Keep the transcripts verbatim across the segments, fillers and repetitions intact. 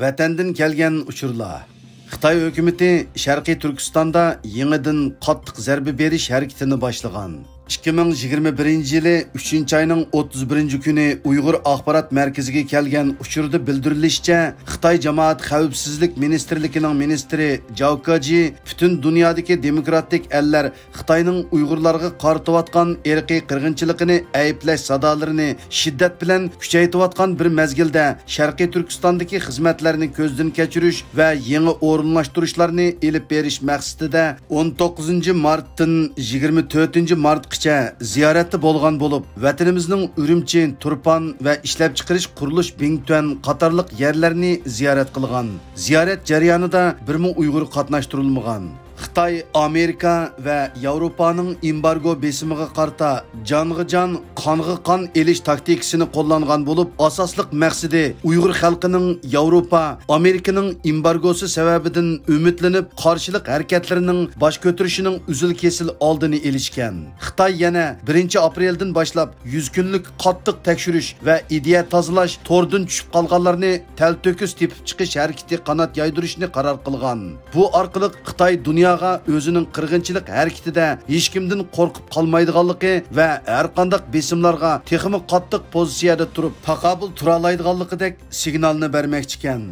ۋەتەندىن كەلگەن ئۇچۇرلار. خىتاي ھۆكۈمىتى شەرقىي تۈركىستاندا يېڭىدىن قاتتىق زەربە بېرىش ھەرىكىتىنى باشلىغان. ئىككى مىڭ يىگىرمە بىرىنچى يىلى ئۈچىنچى ئاينىڭ ئوتتۇز بىرىنچى كۈنى ئۇيغۇر ئاخبارات مەركىزىگە كەلگەن ئۇچۇردا بىلدۈرۈلۈشىچە، خىتاي جامائەت خەۋپسىزلىك مىنىستىرلىكىنىڭ مىنىستىرى جاۋ كاجى پۈتۈن دۇنيادىكى دېموكراتىك ئەللەر خىتاينىڭ ئۇيغۇرلارغا قارىتىۋاتقان ئىرقىي قىرغىنچىلىقىنى ئەيىبلەش سادالىرىنى شىددەت بىلەن كۈچەيتىۋاتقان بىر مەزگىلدە، شەرقىي تۈركىستاندىكى خىزمەتلەرنى كۆزدىن كەچۈرۈش ۋە يېڭى ئورۇنلاشتۇرۇشلارنى ئېلىپ بېرىش مەقسىتىدە، ئون توققۇزىنچى مارتتىن يىگىرمە تۆتىنچى مارتقىچە زىيارەتتە بولغان بولۇپ، ۋەتىنىمىزنىڭ ئۈرۈمچى، تۇرپان ۋە ئىشلەپچىقىرىش قۇرۇلۇش بىڭتۈەن قاتارلىق يەرلەرنى زىيارەت قىلغان. زىيارەت جەريانىدا بىرمۇ ئۇيغۇر قاتناشتۇرۇلمىغان. خىتاي، ئامېرىكا ۋە ياۋروپانىڭ ئېمبارگو بېسىمىغا قارىتا جانغا جان، قانغا قان ئېلىش تاكتىكىسىنى قوللانغان بولۇپ، ئاساسلىق مەقسىتى ئۇيغۇر خەلقىنىڭ ياۋروپا، ئامېرىكىنىڭ ئېمبارگوسى سەۋەبىدىن ئۈمىدلىنىپ، قارشىلىق ھەرىكەتلىرىنىڭ باش كۆتۈرۈشىنىڭ ئۈزۈل-كېسىل ئالدىنى ئېلىشكەن. خىتاي يەنە بىرىنچى ئاپرېلدىن باشلاپ يۈز كۈنلۈك قاتتىق تەكشۈرۈش ۋە ئىدىيە تازىلاش، توردىن چۈشۈپ قالغانلارنى تەلتۆكۈس تېپىپ چىقىش ھەرىكىتى قانات يايدۇرۇشنى قارار قىلغان. بۇ ئارقىلىق خىتاي دۇنياغا ئۆزىنىڭ قىرغىنچىلىق ھەرىكىتىدە ھېچكىمدىن قورقۇپ قالمايدىغانلىقى ۋە ھەرقانداق بېسىملارغا تېخىمۇ قاتتىق پوزىتسىيەدە تۇرۇپ تاقابىل تۇرالايدىغانلىقىدەك سىگنالنى بەرمەكچىكەن.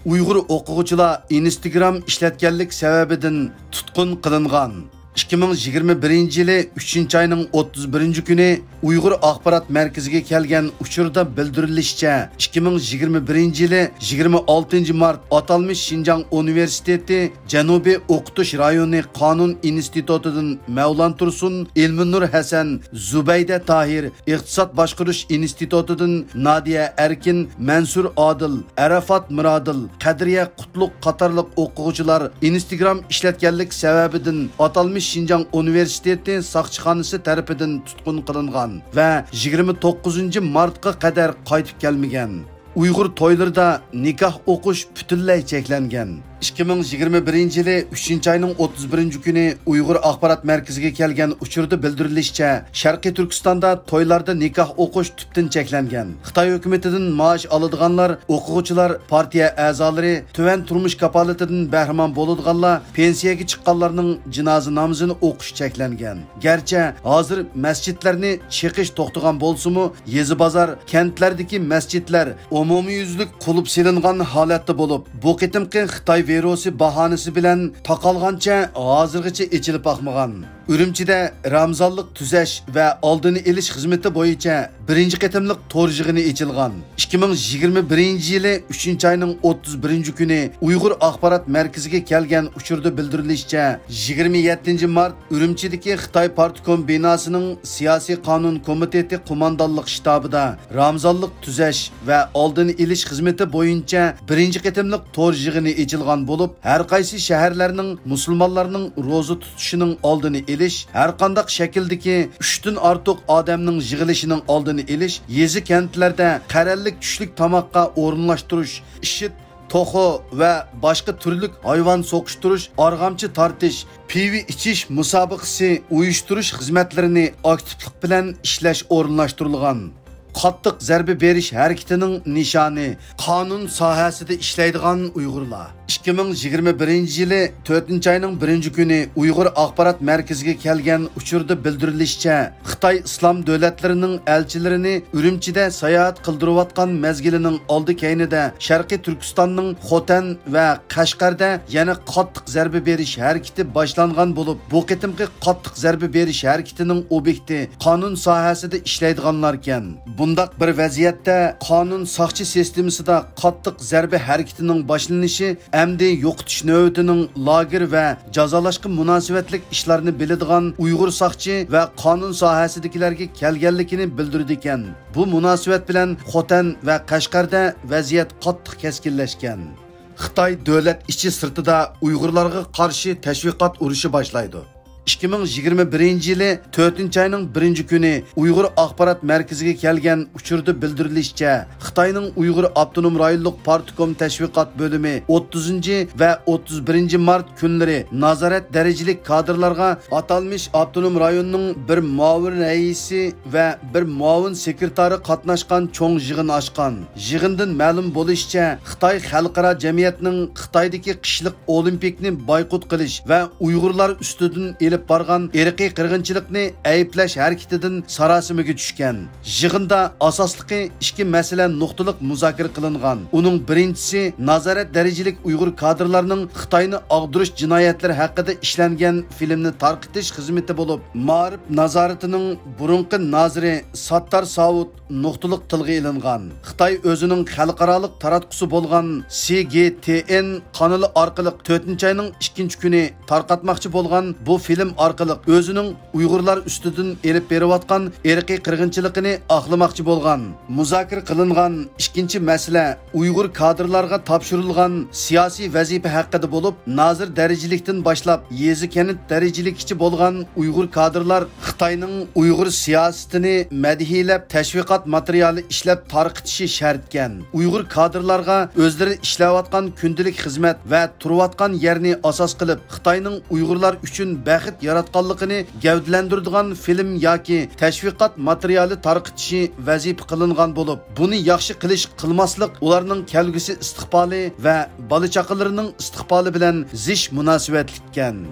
ئۇيغۇر ئوقۇغۇچىلار ئىنستگرام ئىشلەتكەنلىك سەۋەبىدىن تۇتقۇن قىلىنغان. ئىككى مىڭ يىگىرمە بىرىنچى يىلى ئۈچىنچى ئاينىڭ ئوتتۇز بىرىنچى كۈنى ئۇيغۇر ئاخبارات مەركىزىگە كەلگەن ئۇچۇردا بىلدۈرۈلۈشىچە، ئىككى مىڭ يىگىرمە بىرىنچى يىلى يىگىرمە ئالتىنچى مارت ئاتالمىش شىنجاڭ ئۇنىۋېرسىتېتى جەنۇبىي ئوقۇتۇش رايونى قانۇن ئىنستىتۇتىدىن مەۋلان تۇرسۇن، ئىلمىنۇر ھەسەن، زۇبەيدە تاھىر، ئىقتىساد باشقۇرۇش ئىنستىتۇتىدىن نادىيە ئەركىن، مەنسۇر ئادىل، ئەرەفات مىرادىل، قەدرىيە قۇتلۇق قاتارلىق ئوقۇغۇچىلار ئىنستگرام ئىشلەتكەنلىك سەۋەبىدىن ئاتالمىش شىنجاڭ ئۇنىۋېرسىتېتى ساقچىخانىسى تەرىپىدىن تۇتقۇن قىلىنغان ۋە يىگىرمە توققۇزىنچى مارتقا قەدەر قايتىپ كەلمىگەن. ئۇيغۇر تويلىرىدا نىكاھ ئوقۇش پۈتۈنلەي چەكلەنگەن. ئىككى مىڭ يىگىرمە بىرىنچى يىلى ئۈچىنچى ئاينىڭ ئوتتۇز بىرىنچى كۈنى ئۇيغۇر ئاخبارات مەركىزىگە كەلگەن ئۇچۇردا بىلدۈرۈلۈشىچە، شەرقىي تۈركىستاندا تويلاردا نىكاھ ئوقۇش تۈپتىن چەكلەنگەن. خىتاي ھۆكۈمىتىدىن مائاش ئالىدىغانلار، ئوقۇغۇچىلار، پارتىيە ئەزالىرى، تۆۋەن تۇرمۇش كاپالىتىدىن بەھرىمەن بولىدىغانلار، پېنسىيەگە چىققانلارنىڭ جىنازا نامىزىنى ئوقۇش چەكلەنگەن. گەرچە ھازىر مەسچىتلەرنى چېقىش توختىغان بولسىمۇ، يېزا بازار، كەنتلەردىكى مەسچىتلەر ئومۇميۈزلۈك قۇلۇپ سېلىنغان ھالەتتە بولۇپ، بۇ قېتىمقى خىتاي ۋىرۇسى باھانىسى بىلەن تاقالغانچە ھازىرغىچە ئېچىلىپ باقمىغان. ئۈرۈمچىدە رامىزانلىق تۈزەش ۋە ئالدىنى ئېلىش خىزمىتى بويىچە بىرىنچى قېتىملىق تور يىغىنى ئېچىلغان. ئىككى مىڭ يىگىرمە بىرىنچى يىلى ئۈچىنچى ئاينىڭ ئوتتۇز بىرىنچى كۈنى ئۇيغۇر ئاخبارات مەركىزىگە كەلگەن ئۇچۇردا بىلدۈرۈلۈشىچە، يىگىرمە يەتتىنچى مارت ئۈرۈمچىدىكى خىتاي پارتكوم بىناسىنىڭ سىياسىي قانۇن كومىتېتى قوماندانلىق شتابىدا رامىزانلىق تۈزەش ۋە ئالدىنى ئېلىش خىزمىتى بويىچە بىرىنچى قېتىملىق تور يىغىنى ئېچىلغان بولۇپ، ھەر قايسى شەھەرلەرنىڭ مۇسۇلمانلارنىڭ روزا تۇتۇشىنىڭ ئالدىنى ئېلىش، ھەرقانداق شەكىلدىكى ئۈچتىن ئارتۇق ئادەمنىڭ يىغىلىشىنىڭ ئالدىنى ئېلىش، يېزا كەنتلەردە قەرەللىك چۈشلۈك تاماققا ئورۇنلاشتۇرۇش، ئىشىت، توخۇ ۋە باشقا تۈرلۈك ھايۋان سوقۇشتۇرۇش، ئارغامچا تارتىش، پىۋا ئىچىش مۇسابىقىسى ئۇيۇشتۇرۇش خىزمەتلىرىنى ئاكتىپلىق بىلەن ئىشلەش ئورۇنلاشتۇرۇلغان. قاتتىق زەربە بېرىش ھەرىكىتىنىڭ نىشانى، قانۇن ساھەسىدە ئىشلەيدىغان ئۇيغۇرلار. ئىككى مىڭ يىگىرمە بىرىنچى يىلى تۆتىنچى ئاينىڭ بىرىنچى كۈنى ئۇيغۇر ئاخبارات مەركىزىگە كەلگەن ئۇچۇردا بىلدۈرۈلۈشىچە، خىتاي ئىسلام دۆلەتلىرىنىڭ ئەلچىلىرىنى ئۈرۈمچىدە ساياھەت قىلدۇرۇۋاتقان مەزگىلىنىڭ ئالدى كەينىدە شەرقىي تۈركىستاننىڭ خوتەن ۋە قەشقەردە يەنە قاتتىق زەربە بېرىش ھەرىكىتى باشلانغان بولۇپ، بۇ قېتىمقى قاتتىق زەربە بېرىش ھەرىكىتىنىڭ ئوبيېكتى قانۇن ساھەسىدە ئىشلەيدىغانلاركەن. بۇنداق بىر ۋەزىيەتتە قانۇن ساقچى سىستېمىسىدا قاتتىق زەربە ھەرىكىتىنىڭ باشلىنىشى ئەمدى يوقىتىش نۆۋىتىنىڭ لاگېر ۋە جازالاشقا مۇناسىۋەتلىك ئىشلارنى بىلىدىغان ئۇيغۇر ساقچى ۋە قانۇن ساھەسىدىكىلەرگە كەلگەنلىكىنى بىلدۈرىدىكەن. بۇ مۇناسىۋەت بىلەن خوتەن ۋە قەشقەردە ۋەزىيەت قاتتىق كەسكىنلەشكەن. خىتاي دۆلەت ئىچى سىرتىدا ئۇيغۇرلارغا قارشى تەشۋىقات ئۇرۇشى باشلايدۇ. ئىككى مىڭ يىگىرمە بىرىنچى يىلى تۆتىنچى ئاينىڭ بىرىنچى كۈنى ئۇيغۇر ئاخبارات مەركىزىگە كەلگەن ئۇچۇردا بىلدۈرۈلۈشىچە، خىتاينىڭ ئۇيغۇر ئاپتونوم رايونلۇق پارتكوم تەشۋىقات بۆلۈمى ئوتتۇزىنچى ۋە ئوتتۇز بىرىنچى مارت كۈنلىرى نازارەت دەرىجىلىك كادىرلارغا ئاتالمىش ئاپتونوم رايوننىڭ بىر مۇئاۋىن رەئىسى ۋە بىر مۇئاۋىن سېكرېتارى قاتناشقان چوڭ يىغىن ئاچقان. يىغىندىن مەلۇم بولۇشىچە، خىتاي خەلقئارا جەمئىيەتنىڭ خىتايدىكى قىشلىق ئولىمپىكنى بايقۇت قىلىش ۋە ئۇيغۇرلار ئۈستىدىن ئېلىپ بارغان ئىرقىي قىرغىنچىلىقنى ئەيىبلەش ھەرىكىتىدىن ساراسىمىگە چۈشكەن. يىغىندا ئاساسلىقى ئىككى مەسىلە نۇقتىلىق مۇزاكىرە قىلىنغان. ئۇنىڭ بىرىنچىسى نازارەت دەرىجىلىك ئۇيغۇر كادىرلارنىڭ خىتاينى ئاغدۇرۇش جىنايەتلىرى ھەققىدە ئىشلەنگەن فىلىمنى تارقىتىش خىزمىتى بولۇپ، مائارىپ نازارىتىنىڭ بۇرۇنقى نازىرى ساتتار ساۋۇت نۇقتىلىق تىلغا ئېلىنغان. خىتاي ئۆزىنىڭ خەلقئارالىق تاراتقۇسى بولغان سى گې تې ئېن قانىلى ئارقىلىق تۆتىنچى ئاينىڭ ئىككىنچى كۈنى تارقاتماقچى بولغان بۇ فىلىم ئارقىلىق ئۆزىنىڭ ئۇيغۇرلار ئۈستىدىن ئېلىپ بېرىۋاتقان ئىرقىي قىرغىنچىلىقىنى ئاقلىماقچى بولغان. مۇزاكىرە قىلىنغان ئىككىنچى مەسىلە ئۇيغۇر كادىرلارغا تاپشۇرۇلغان سىياسىي ۋەزىپە ھەققىدە بولۇپ، نازىر دەرىجىلىكتىن باشلاپ يېزا، كەنت دەرىجىلىككىچە بولغان ئۇيغۇر كادىرلار خىتاينىڭ ئۇيغۇر سىياسىتىنى مەدھىيلەپ، تەشۋىقات ماتېرىيالى ئىشلەپ تارقىتىشى شەرتكەن. ئۇيغۇر كادىرلارغا ئۆزلىرى ئىشلەۋاتقان كۈندىلىك خىزمەت ۋە تۇرۇۋاتقان يەرنى ئاساس قىلىپ، خىتاينىڭ ئۇيغۇرلار ئۈچۈن بەخت ياراتقانلىقىنى گەۋدىلەندۈرىدىغان فىلىم ياكى تەشۋىقات ماتېرىيالى تارقىتىشى ۋەزىپە قىلىنغان بولۇپ، بۇنى ياخشى قىلىش، قىلماسلىق ئۇلارنىڭ كەلگۈسى ئىستىقبالى ۋە بالا-چاقىلىرىنىڭ ئىستىقبالى بىلەن زىچ مۇناسىۋەتلىككەن.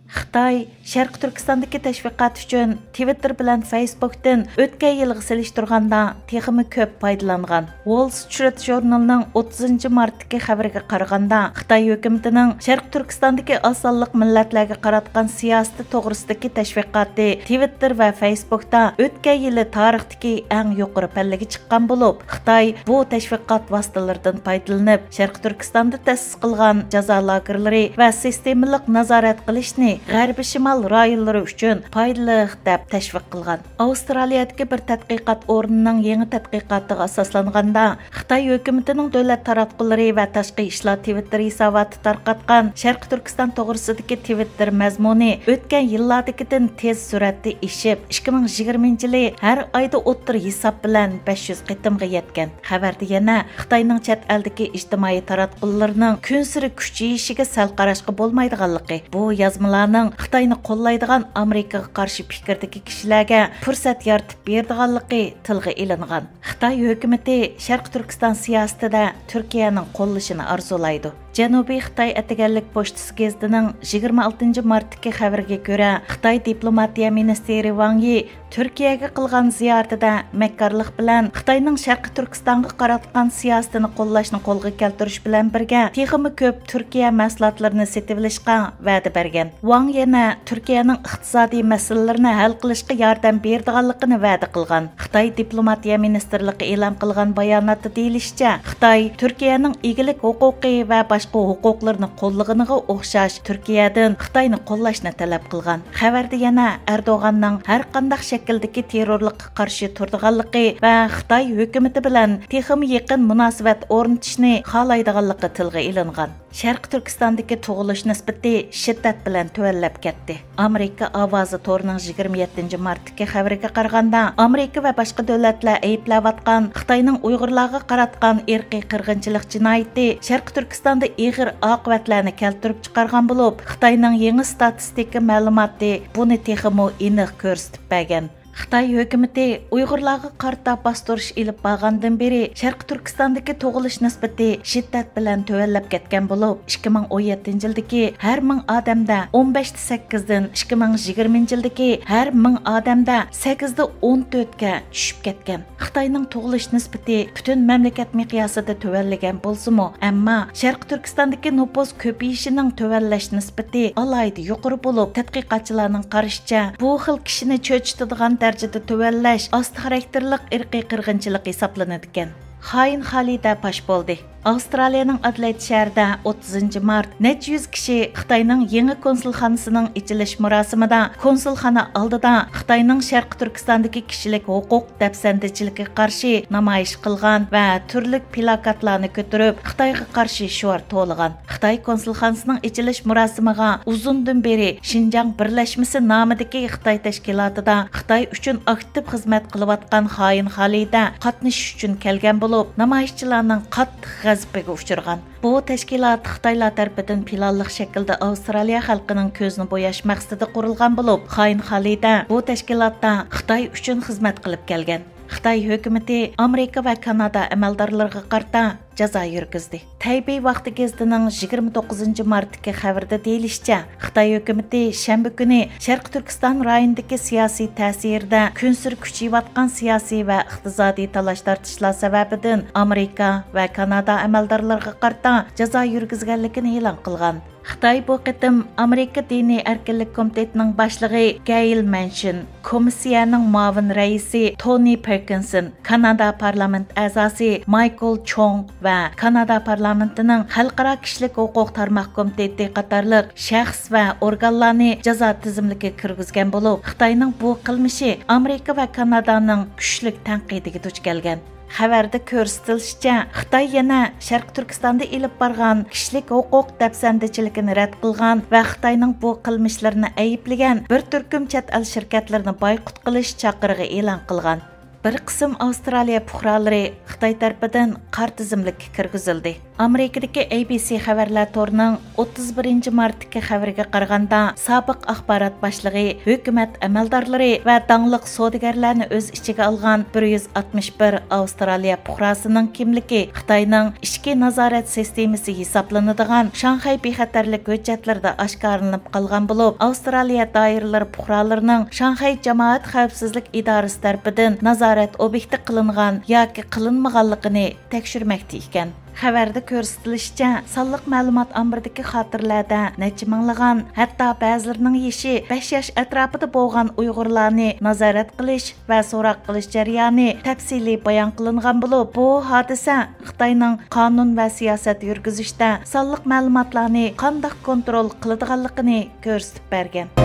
خىتاي شەرقىي تۈركىستاندىكى تەشۋىقات ئۈچۈن تىۋىتتېر بىلەن فەيسبۇكتىن ئۆتكەن يىلغا سېلىشتۇرغاندا تېخىمۇ كۆپ پايدىلانغان. ۋول سترىت ژۇرنىلىنىڭ ئوتتۇزىنچى مارتتىكى خەۋىرىگە قارىغاندا، خىتاي ھۆكۈمىتىنىڭ شەرقىي تۈركىستاندىكى ئاز سانلىق مىللەتلەرگە قاراتقان سىياسىتى توغرىسىدىكى تەشۋىقاتى تىۋىتتېر ۋە فەيسبۇكتا ئۆتكەن يىلى تارىختىكى ئەڭ يۇقىرى پەللىگە چىققان بولۇپ، خىتاي بۇ تەشۋىقات ۋاسىتىلىرىدىن پايدىلىنىپ، شەرقىي تۈركىستاندا تەسىس قىلغان جازا لاگېرلىرى ۋە سىستېمىلىق نازارەت قىلىشنى غەربىي شىمال رايونلىرى ئۈچۈن پايدىلىق دەپ تەشۋىق قىلغان. ئاۋسترالىيەدىكى بىر تەتقىقات ئورنىنىڭ يېڭى تەتقىقاتىغا ئاساسلانغاندا، خىتاي ھۆكۈمىتىنىڭ دۆلەت تاراتقۇلىرى ۋە تاشقى ئىشلار تىۋىتتېر ھېساباتى تارقاتقان شەرقىي تۈركىستان توغرىسىدىكى تىۋىتتېر مەزمۇنى ئۆتكەن يىللاردىكىدىن تېز سۈرئەتتە ئېشىپ، ئىككى مىڭ يىگىرمىنچى يىلى ھەر ئايدا ئوتتۇرا ھېساب بىلەن بەش يۈز قېتىمغا يەتكەن. خەۋەردە يەنە خىتاينىڭ چەت ئەلدىكى ئىجتىمائىي تاراتقۇلىرىنىڭ كۈنسېرى كۈچىيىشىگە سەل قاراشقا بولمايدىغانلىقى، بۇ يازمىلارنىڭ خىتاينى قوللايدىغان ئامېرىكىغا قارشى پىكىردىكى كىشىلەرگە پۇرسەت يارىتىپ بېرىدىغانلىقى تىلغا ئېلىنغان. خىتاي ھۆكۈمىتى شەرقىي تۈركىستان سىياسىتىدە تۈركىيەنىڭ قوللىشىنى ئارزۇلايدۇ. جەنۇبىي خىتاي ئەتىگەنلىك پوچتىسى گېزىتىنىڭ يىگىرمە ئالتىنچى مارتتىكى خەۋىرىگە كۆرە، خىتاي دىپلوماتىيە مىنىستىرى ۋاڭ يى تۈركىيەگە قىلغان زىيارىتىدە مەككارلىق بىلەن خىتاينىڭ شەرقىي تۈركىستانغا قاراتقان سىياسىتىنى قوللاشنى قولغا كەلتۈرۈش بىلەن بىرگە، تېخىمۇ كۆپ تۈركىيە مەھسۇلاتلىرىنى سېتىۋېلىشقا ۋەدە بەرگەن. ۋاڭ يەنە تۈركىيەنىڭ ئىقتىسادىي مەسىلىلىرىنى ھەل قىلىشقا ياردەم بېرىدىغانلىقىنى ۋەدە قىلغان. خىتاي دىپلوماتىيە مىنىستىرلىقى ئېلان قىلغان باياناتتا دېيىلىشىچە، خىتاي تۈركىيەنىڭ ئىگىلىك ھوقۇقى ۋە باشقا ھوقۇقلىرىنى قوللىغىنىغا ئوخشاش، تۈركىيەدىن خىتاينى قوللاشنى تەلەپ قىلغان. خەۋەردە يەنە ئەردوغاننىڭ ھەر قانداق شەكىلدىكى تېررورلۇققا قارشى تۇرىدىغانلىقى ۋە خىتاي ھۆكۈمىتى بىلەن تېخىمۇ يېقىن مۇناسىۋەت ئورنىتىشنى خالايدىغانلىقى تىلغا ئېلىنغان. شەرقىي تۈركىستاندىكى تۇغۇلۇش نىسبىتى شىددەت بىلەن تۆۋەنلەپ كەتتى. ئامېرىكا ئاۋازى تورىنىڭ يىگىرمە يەتتىنچى مارتتىكى خەۋىرىگە قارىغاندا، ئامېرىكا ۋە باشقا دۆلەتلەر ئەيىبلەۋاتقان خىتاينىڭ ئۇيغۇرلارغا قاراتقان ئىرقىي قىرغىنچىلىق جىنايىتى شەرقىي تۈركىستاندا ئېغىر ئاقىۋەتلەرنى كەلتۈرۈپ چىقارغان بولۇپ، خىتاينىڭ يېڭى ستاتىستىكا مەلۇماتى بۇنى تېخىمۇ ئېنىق كۆرسىتىپ بەرگەن. خىتاي ھۆكۈمىتى ئۇيغۇرلارغا قارىتا باستۇرۇش ئېلىپ بارغاندىن بېرى، شەرقىي تۈركىستاندىكى تۇغۇلۇش نىسبىتى شىددەت بىلەن تۆۋەنلەپ كەتكەن بولۇپ، ئىككى مىڭ ئون يەتتىنچى يىلدىكى ھەر مىڭ ئادەمدە ئون بەشتە سەككىزدىن، ئىككى مىڭ يىگىرمىنچى يىلدىكى ھەر مىڭ ئادەمدە سەككىزدە ئون تۆتكە چۈشۈپ كەتكەن. خىتاينىڭ تۇغۇلۇش نىسبىتى پۈتۈن مەملىكەت مىقياسىدا تۆۋەنلىگەن بولسىمۇ، ئەمما شەرقىي تۈركىستاندىكى نوپۇس كۆپىيىشىنىڭ تۆۋەنلەش نىسبىتى ئالاھىدە يۇقىرى بولۇپ، تەتقىقاتچىلارنىڭ قارىشىچە، بۇ خىل كىشىنى چۆچۈتىدىغان دەرىجىدە تۆۋەنلەش ئاستا خاراكتېرلىق ئىرقىي قىرغىنچىلىق ھېسابلىنىدىكەن. خائىن خالىدە پاش بولدى. ئاۋسترالىيەنىڭ ئادېلېيد شەھىرىدە ئوتتۇزىنچى مارت نەچچە يۈز كىشى خىتاينىڭ يېڭى كونسۇلخانىسىنىڭ ئېچىلىش مۇراسىمىدا كونسۇلخانا ئالدىدا خىتاينىڭ شەرقىي تۈركىستاندىكى كىشىلىك ھوقۇق دەپسەندىچىلىكىگە قارشى نامايىش قىلغان ۋە تۈرلۈك پىلاكاتلارنى كۆتۈرۈپ، خىتايغا قارشى شوئار توۋلىغان. خىتاي كونسۇلخانىسىنىڭ ئېچىلىش مۇراسىمىغا ئۇزۇندىن بېرى شىنجاڭ بىرلەشمىسى نامىدىكى خىتاي تەشكىلاتىدا خىتاي ئۈچۈن ئاكتىپ خىزمەت قىلىۋاتقان خائىن خالىدە قاتنىشىش ئۈچۈن كەلگەن بولۇپ، نامايىشچىلارنىڭ قاتتىق غەزىپىگە ئۇچرىغان. بۇ تەشكىلات خىتايلار تەرىپىدىن پىلانلىق شەكىلدە ئاۋسترالىيە خەلقىنىڭ كۆزىنى بوياش مەقسىتىدە قۇرۇلغان بولۇپ، خائىن خالىدە بۇ تەشكىلاتتا خىتاي ئۈچۈن خىزمەت قىلىپ كەلگەن. خىتاي ھۆكۈمىتى ئامېرىكا ۋە كانادا ئەمەلدارلىرىغا قارىتا جازا يۈرگۈزدى. تەيبېي ۋاقتى گېزىتىنىڭ يىگىرمە توققۇزىنچى مارتتىكى خەۋىرىدە دېيىلىشىچە، خىتاي ھۆكۈمىتى شەنبە كۈنى شەرقىي تۈركىستان رايونىدىكى سىياسىي تەسىرىدە كۈنسېرى كۈچىيىۋاتقان سىياسىي ۋە ئىقتىسادىي تالاش-تارتىشلار سەۋەبىدىن ئامېرىكا ۋە كانادا ئەمەلدارلىرىغا قارىتا جازا يۈرگۈزگەنلىكىنى ئېلان قىلغان. خىتاي بۇ قېتىم ئامېرىكا دىنىي ئەركىنلىك كومىتېتىنىڭ باشلىقى گەيل مەنشىن، كومىسسىيەنىڭ مۇئاۋىن رەئىسى تونى پېركىنسون، كانادا پارلامېنت ئەزاسى مايكل چوڭ ۋە كانادا پارلامېنتىنىڭ خەلقئارا كىشىلىك ھوقۇق تارماق كومىتېتى قاتارلىق شەخس ۋە ئورگانلارنى جازا تىزىملىكىگە كىرگۈزگەن بولۇپ، خىتاينىڭ بۇ قىلمىشى ئامېرىكا ۋە كانادانىڭ كۈچلۈك تەنقىدىگە دۇچ كەلگەن. خەۋەردە كۆرسىتىلىشىچە، خىتاي يەنە شەرقىي تۈركىستاندا ئېلىپ بارغان كىشىلىك ھوقۇق دەپسەندىچىلىكىنى رەت قىلغان ۋە خىتاينىڭ بۇ قىلمىشلىرىنى ئەيىبلىگەن بىر تۈركۈم چەت ئەل شىركەتلىرىنى بايقۇت قىلىش چاقىرىقى ئېلان قىلغان. بىر قىسىم ئاۋسترالىيە پۇقرالىرى خىتاي تەرىپىدىن قارا تىزىملىككە كىرگۈزۈلدى. ئامېرىكىدىكى ئەي بى سى خەۋەرلەر تورىنىڭ ئوتتۇز بىرىنچى مارتتىكى خەۋىرىگە قارىغاندا، سابىق ئاخبارات باشلىقى، ھۆكۈمەت ئەمەلدارلىرى ۋە داڭلىق سودىگەرلەرنى ئۆز ئىچىگە ئالغان بىر يۈز ئاتمىش بىر ئاۋسترالىيە پۇقراسىنىڭ كىملىكى خىتاينىڭ ئىچكى نازارەت سىستېمىسى ھېسابلىنىدىغان شاڭخەي بىخەتەرلىك ھۆججەتلىرىدە ئاشكارىلىنىپ قالغان بولۇپ، ئاۋسترالىيە دائىرىلىرى پۇقرالىرىنىڭ شاڭخەي جامائەت خەۋپسىزلىك ئىدارىسى تەرىپىدىن نازارەت ئوبيېكتى قىلىنغان ياكى قىلىنمىغانلىقىنى تەكشۈرمەكتە ئىكەن. خەۋەردە كۆرسىتىلىشىچە، سانلىق مەلۇمات ئامبىرىدىكى خاتىرىلەردە نەچچە مىڭلىغان، ھەتتا بەزىلىرىنىڭ يېشى بەش ياش ئەتراپىدا بولغان ئۇيغۇرلارنى نازارەت قىلىش ۋە سوراق قىلىش جەريانى تەپسىلىي بايان قىلىنغان بولۇپ، بۇ ھادىسە خىتاينىڭ قانۇن ۋە سىياسەت يۈرگۈزۈشتە سانلىق مەلۇماتلارنى قانداق كونترول قىلىدىغانلىقىنى كۆرسىتىپ بەرگەن.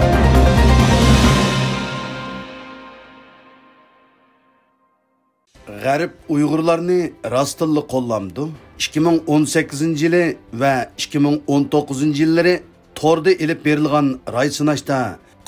غەرب ئۇيغۇرلارنى راستتىنلا قوللامدۇ؟ ئىككى مىڭ ئون سەككىزىنچى يىلى ۋە ئىككى مىڭ ئون توققۇزىنچى يىللىرى توردا ئېلىپ بېرىلغان راي سىناشتا،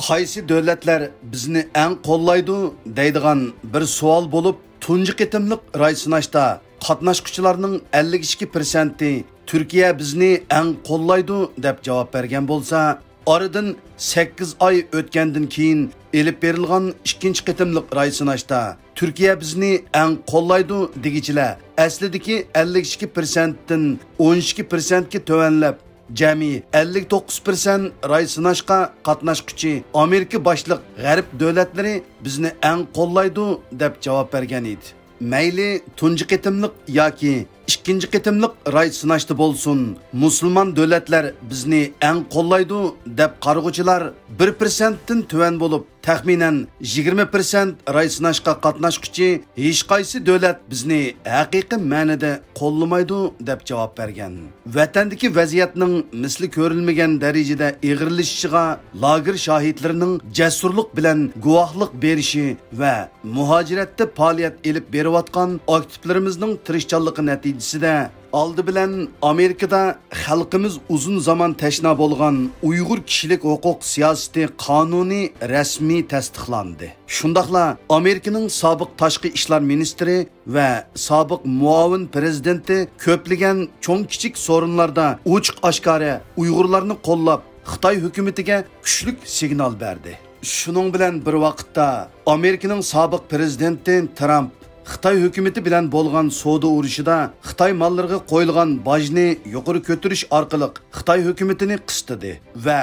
«قايسى دۆلەتلەر بىزنى ئەڭ قوللايدۇ؟» دەيدىغان بىر سوئال بولۇپ، تۇنجى قېتىملىق راي سىناشتا قاتناشقۇچىلارنىڭ ئەللىك ئىككى پىرسەنتى «تۈركىيە بىزنى ئەڭ قوللايدۇ» دەپ جاۋاب بەرگەن بولسا، ئارىدىن سەككىز ئاي ئۆتكەندىن كېيىن ئېلىپ بېرىلغان ئىككىنچى قېتىملىق راي سىناشتا، «تۈركىيە بىزنى ئەڭ قوللايدۇ» دېگۈچىلەر ئەسلىدىكى ئەللىك ئىككى پىرسەنتتىن ئون ئىككى پىرسەنتكە تۆۋەنلەپ، جەمئىي ئەللىك توققۇز پىرسەنت راي سىناشقا قاتناشقۇچى ئامېرىكا باشلىق غەرب دۆلەتلىرى «بىزنى ئەڭ قوللايدۇ» دەپ جاۋاب بەرگەن ئىدى. مەيلى تۇنجى قېتىملىق ياكى ئىككىنچى قېتىملىق راي سىناشتا بولسۇن، مۇسۇلمان دۆلەتلەر بىزنى ئەڭ قوللايدۇ دەپ قارىغۇچىلار بىر پىرسەنتتىن تۆۋەن بولۇپ، تەخمىنەن يىگىرمە پىرسەنت راي سىناشقا قاتناشقۇچى «ھېچقايسى دۆلەت بىزنى ھەقىقىي مەنىدە قوللىمايدۇ» دەپ جاۋاب بەرگەن. ۋەتەندىكى ۋەزىيەتنىڭ مىسلى كۆرۈلمىگەن دەرىجىدە ئېغىرلىشىشىغا لاگېر شاھىتلىرىنىڭ جەسۇرلۇق بىلەن گۇۋاھلىق بېرىشى ۋە مۇھاجىرەتتە پائالىيەت ئېلىپ بېرىۋاتقان ئاكتىپلىرىمىزنىڭ تىرىشچانلىقى نەتىجىسىدە، ئالدى بىلەن ئامېرىكىدا خەلقىمىز ئۇزۇن زامان تەشنا بولغان ئۇيغۇر كىشىلىك ھوقۇق سىياسىتى قانۇنى رەسمىي تەستىقلاندى. شۇنداقلا ئامېرىكىنىڭ سابىق تاشقى ئىشلار مىنىستىرى ۋە سابىق مۇئاۋىن پىرېزىدېنتى كۆپلىگەن چوڭ-كىچىك سورۇنلاردا ئوچۇق-ئاشكارا ئۇيغۇرلارنى قوللاپ، خىتاي ھۆكۈمىتىگە كۈچلۈك سىگنال بەردى. شۇنىڭ بىلەن بىر ۋاقىتتا، ئامېرىكىنىڭ سابىق پىرېزىدېنتى ترامپ خىتاي ھۆكۈمىتى بىلەن بولغان سودا ئۇرۇشىدا خىتاي ماللىرىغا قويۇلغان باجنى يۇقىرى كۆتۈرۈش ئارقىلىق خىتاي ھۆكۈمىتىنى قىستىدى ۋە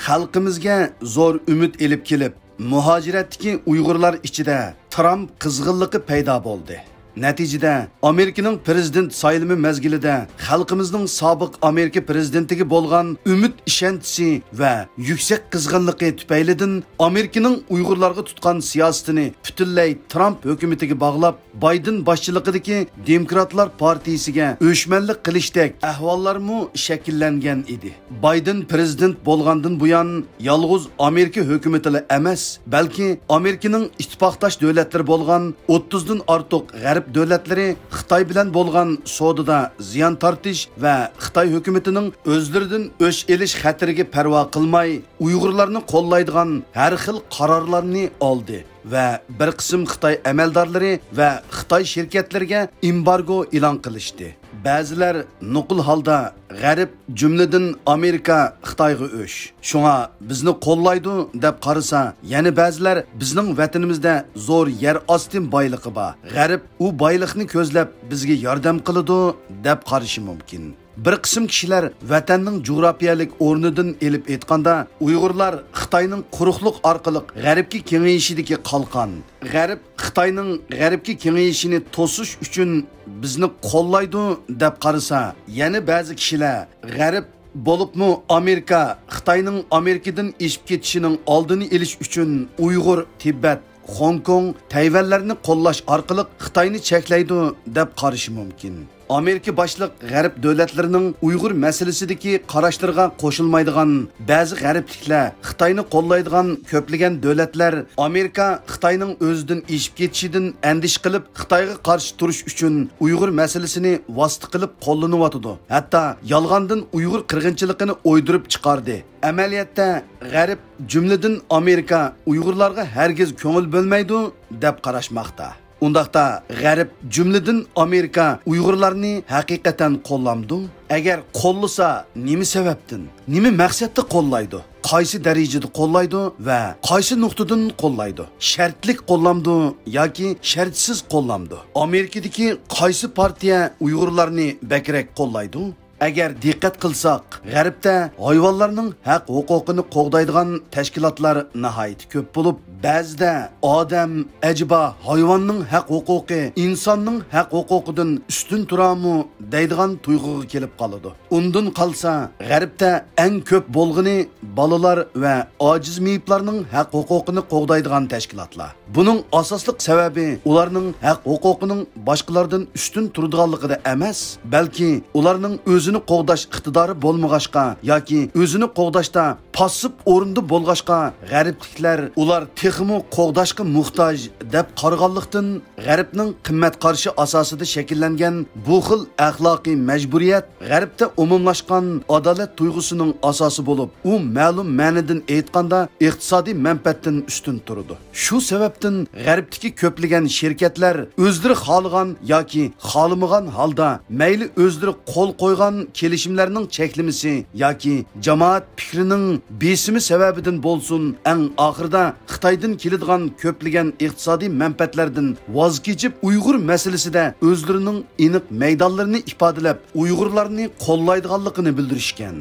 خەلقىمىزگە زور ئۈمىد ئېلىپ كېلىپ، مۇھاجىرەتتىكى ئۇيغۇرلار ئىچىدە ترامپ قىزغىنلىقى پەيدا بولدى. نەتىجىدە، ئامېرىكىنىڭ پىرېزىدېنت سايلىمى مەزگىلىدە خەلقىمىزنىڭ سابىق ئامېرىكا پىرېزىدېنتىگە بولغان ئۈمىد ئىشەنچىسى ۋە يۈكسەك قىزغىنلىقى تۈپەيلىدىن ئامېرىكىنىڭ ئۇيغۇرلارغا تۇتقان سىياسىتىنى پۈتۈنلەي ترامپ ھۆكۈمىتىگە باغلاپ، بايدېن باشچىلىقىدىكى دېموكراتلار پارتىيىسىگە ئۆچمەنلىك قىلىشتەك ئەھۋاللارمۇ شەكىللەنگەن ئىدى. بايدېن پىرېزىدېنت بولغاندىن بۇيان، يالغۇز ئامېرىكا ھۆكۈمىتىلا ئەمەس، بەلكى ئامېرىكىنىڭ ئىتتىپاقداش دۆلەتلىرى بولغان ئوتتۇزدىن ئارتۇق غەرب دۆلەتلىرى خىتاي بىلەن بولغان سودىدا زىيان تارتىش ۋە خىتاي ھۆكۈمىتىنىڭ ئۆزلىرىدىن ئۆچ ئېلىش خەتىرىگە پەرۋا قىلماي، ئۇيغۇرلارنى قوللايدىغان ھەر خىل قارارلارنى ئالدى ۋە بىر قىسىم خىتاي ئەمەلدارلىرى ۋە خىتاي شىركەتلىرىگە ئېمبارگو ئېلان قىلىشتى. بەزىلەر نوقۇل ھالدا غەرب، جۈملىدىن ئامېرىكا خىتايغا ئۆچ، شۇڭا بىزنى قوللايدۇ دەپ قارىسا، يەنە بەزىلەر بىزنىڭ ۋەتىنىمىزدە زور يەر ئاستى بايلىقى بار، غەرب ئۇ بايلىقنى كۆزلەپ بىزگە ياردەم قىلىدۇ دەپ قارىشى مۇمكىن. بىر قىسىم كىشىلەر ۋەتەننىڭ جۇغراپىيەلىك ئورنىدىن ئېلىپ ئېيتقاندا، ئۇيغۇرلار خىتاينىڭ قۇرۇقلۇق ئارقىلىق غەربكە كېڭىيىشىدىكى قالقان، غەرب خىتاينىڭ غەربكە كېڭىيىشىنى توسۇش ئۈچۈن بىزنى قوللايدۇ دەپ قارىسا، يەنە بەزى كىشىلەر غەرب، بولۇپمۇ ئامېرىكا، خىتاينىڭ ئامېرىكىدىن ئېشىپ كېتىشىنىڭ ئالدىنى ئېلىش ئۈچۈن ئۇيغۇر، تىبەت، خوڭكوڭ، تەيۋەنلەرنى قوللاش ئارقىلىق خىتاينى چەكلەيدۇ دەپ قارىشى مۇمكىن. ئامېرىكا باشلىق غەرب دۆلەتلىرىنىڭ ئۇيغۇر مەسىلىسىدىكى قاراشلىرىغا قوشۇلمايدىغان بەزى غەربلىكلەر خىتاينى قوللايدىغان كۆپلىگەن دۆلەتلەر ئامېرىكا خىتاينىڭ ئۆزىدىن ئېشىپ كېتىشىدىن ئەندىشە قىلىپ، خىتايغا قارشى تۇرۇش ئۈچۈن ئۇيغۇر مەسىلىسىنى ۋاسىتە قىلىپ قوللىنىۋاتىدۇ. ھەتتا يالغاندىن ئۇيغۇر قىرغىنچىلىقىنى ئويدۇرۇپ چىقاردى. ئەمەلىيەتتە، غەرب، جۈملىدىن ئامېرىكا ئۇيغۇرلارغا ھەرگىز كۆڭۈل بۆلمەيدۇ دەپ قاراشماقتا. ئۇنداقتا، غەرب، جۈملىدىن ئامېرىكا ئۇيغۇرلارنى ھەقىقەتەن قوللامدۇ؟ ئەگەر قوللىسا، نېمە سەۋەبتىن، نېمە مەقسەتتە قوللايدۇ؟ قايسى دەرىجىدە قوللايدۇ ۋە قايسى نۇقتىدىن قوللايدۇ؟ شەرتلىك قوللامدۇ ياكى شەرتسىز قوللامدۇ؟ ئامېرىكىدىكى قايسى پارتىيە ئۇيغۇرلارنى بەكرەك قوللايدۇ؟ ئەگەر دىققەت قىلساق، غەربتە ھايۋانلارنىڭ ھەق ھوقۇقىنى قوغدايدىغان تەشكىلاتلار ناھايىتى كۆپ بولۇپ، بەزىدە ئادەم، ئەجەبا ھايۋاننىڭ ھەق ھوقۇقى ئىنساننىڭ ھەق ھوقۇقىدىن ئۈستۈن تۇرامۇ دەيدىغان تۇيغۇغا كېلىپ قالىدۇ. ئۇندىن قالسا، غەربتە ئەڭ كۆپ بولغىنى بالىلار ۋە ئاجىز مېيىپلارنىڭ ھەق ھوقۇقىنى قوغدايدىغان تەشكىلاتلار. بۇنىڭ ئاساسلىق سەۋەبى ئۇلارنىڭ ھەق ھوقۇقىنىڭ باشقىلاردىن ئۈستۈن تۇرىدىغانلىقىدا ئەمەس، بەلكى ئۇلارنىڭ ئۆزىنى قوغداش ئىقتىدارى بولمىغاچقا ياكى ئۆزىنى قوغداشتا پاسسىپ ئورۇندا بولغاچقا، غەربلىكلەر ئۇلار تېخىمۇ قوغداشقا موھتاج دەپ قارىغانلىقتىن، غەربنىڭ قىممەت قارىشى ئاساسىدا شەكىللەنگەن بۇ خىل ئەخلاقىي مەجبۇرىيەت غەربتە ئومۇملاشقان ئادالەت تۇيغۇسىنىڭ ئاساسى بولۇپ، ئۇ مەلۇم مەنىدىن ئېيتقاندا ئىقتىسادىي مەنپەئەتتىن ئۈستۈن تۇرىدۇ. شۇ سەۋەبتىن غەربتىكى كۆپلىگەن شىركەتلەر ئۆزلىرى خالىغان ياكى خالىمىغان ھالدا، مەيلى ئۆزلىرى قول قويغان كېلىشىملەرنىڭ چەكلىمىسى ياكى جامائەت پىكرىنىڭ بېسىمى سەۋەبىدىن بولسۇن، ئەڭ ئاخىرىدا خىتايدىن كېلىدىغان كۆپلىگەن ئىقتىسادىي مەنپەئەتلەردىن ۋاز كېچىپ، ئۇيغۇر مەسىلىسىدە ئۆزلىرىنىڭ ئېنىق مەيدانلىرىنى ئىپادىلەپ، ئۇيغۇرلارنى قوللايدىغانلىقىنى بىلدۈرۈشكەن.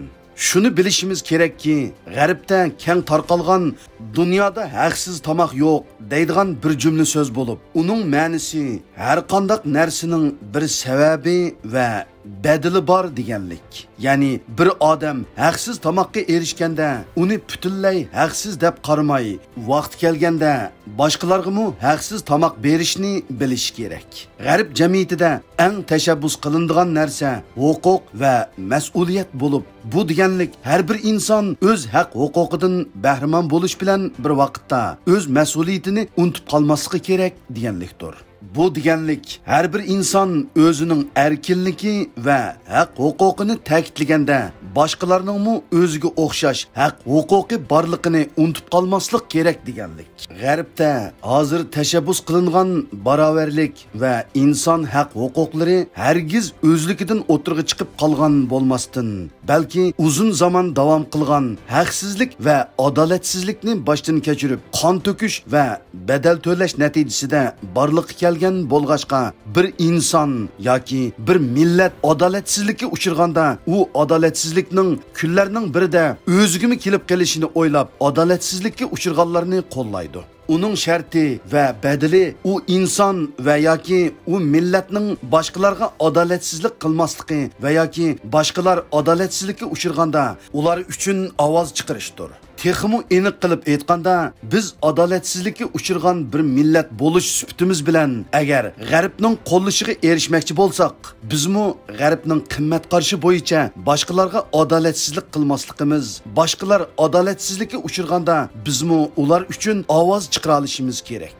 شۇنى بىلىشىمىز كېرەككى، غەربتە كەڭ تارقالغان، «دۇنيادا ھەقسىز تاماق يوق» دەيدىغان بىر جۈملە سۆز بولۇپ، ئۇنىڭ مەنىسى ھەرقانداق نەرسىنىڭ بىر سەۋەبى ۋە بەدىلى بار دېگەنلىك. يەنى بىر ئادەم ھەقسىز تاماققا ئېرىشكەندە، ئۇنى پۈتۈنلەي ھەقسىز دەپ قارىماي، ۋاقتى كەلگەندە باشقىلارغىمۇ ھەقسىز تاماق بېرىشنى بىلىشى كېرەك. غەرب جەمئىيىتىدە ئەڭ تەشەببۇس قىلىنىدىغان نەرسە ھوقۇق ۋە مەسئۇلىيەت بولۇپ، بۇ دېگەنلىك ھەر بىر ئىنسان ئۆز ھەق ھوقۇقىدىن بەھرىمەن بولۇش بىلەن بىر ۋاقىتتا ئۆز مەسئۇلىيىتىنى ئۇنتۇپ قالماسلىقى كېرەك دېگەنلىكتۇر. بۇ دېگەنلىك، ھەر بىر ئىنسان ئۆزىنىڭ ئەركىنلىكى ۋە ھەق ھوقۇقىنى تەكىتلىگەندە، باشقىلارنىڭمۇ ئۆزىگە ئوخشاش ھەق ھوقۇقى بارلىقىنى ئۇنتۇپ قالماسلىق كېرەك دېگەنلىك. غەربتە ھازىر تەشەببۇس قىلىنغان باراۋەرلىك ۋە ئىنسان ھەق ھوقۇقلىرى ھەرگىز ئۆزلۈكىدىن ئوتتۇرىغا چىقىپ قالغان بولماستىن، بەلكى ئۇزۇن زامان داۋام قىلغان ھەقسىزلىك ۋە ئادالەتسىزلىكنى باشتىن كەچۈرۈپ، قان تۆكۈش ۋە بەدەل تۆلەش نەتىجىسىدە بارلىققا كەلگەن بولغاچقا، بىر ئىنسان ياكى بىر مىللەت ئادالەتسىزلىككە ئۇچرىغاندا، ئۇ ئادالەتسىزلىكنىڭ كۈنلەرنىڭ بىرىدە ئۆزىگىمۇ كېلىپ قېلىشىنى ئويلاپ، ئادالەتسىزلىككە ئۇچرىغانلارنى قوللايدۇ. ئۇنىڭ شەرتى ۋە بەدىلى ئۇ ئىنسان ۋە ياكى ئۇ مىللەتنىڭ باشقىلارغا ئادالەتسىزلىك قىلماسلىقى ۋە ياكى باشقىلار ئادالەتسىزلىككە ئۇچرىغاندا ئۇلار ئۈچۈن ئاۋاز چىقىرىشتۇر. تېخىمۇ ئېنىق قىلىپ ئېيتقاندا، بىز ئادالەتسىزلىككە ئۇچرىغان بىر مىللەت بولۇش سۈپىتىمىز بىلەن، ئەگەر غەربنىڭ قوللىشىغا ئېرىشمەكچى بولساق، بىزمۇ غەربنىڭ قىممەت قارىشى بويىچە باشقىلارغا ئادالەتسىزلىك قىلماسلىقىمىز، باشقىلار ئادالەتسىزلىككە ئۇچرىغاندا بىزمۇ ئۇلار ئۈچۈن ئاۋاز چىقىرالىشىمىز كېرەك.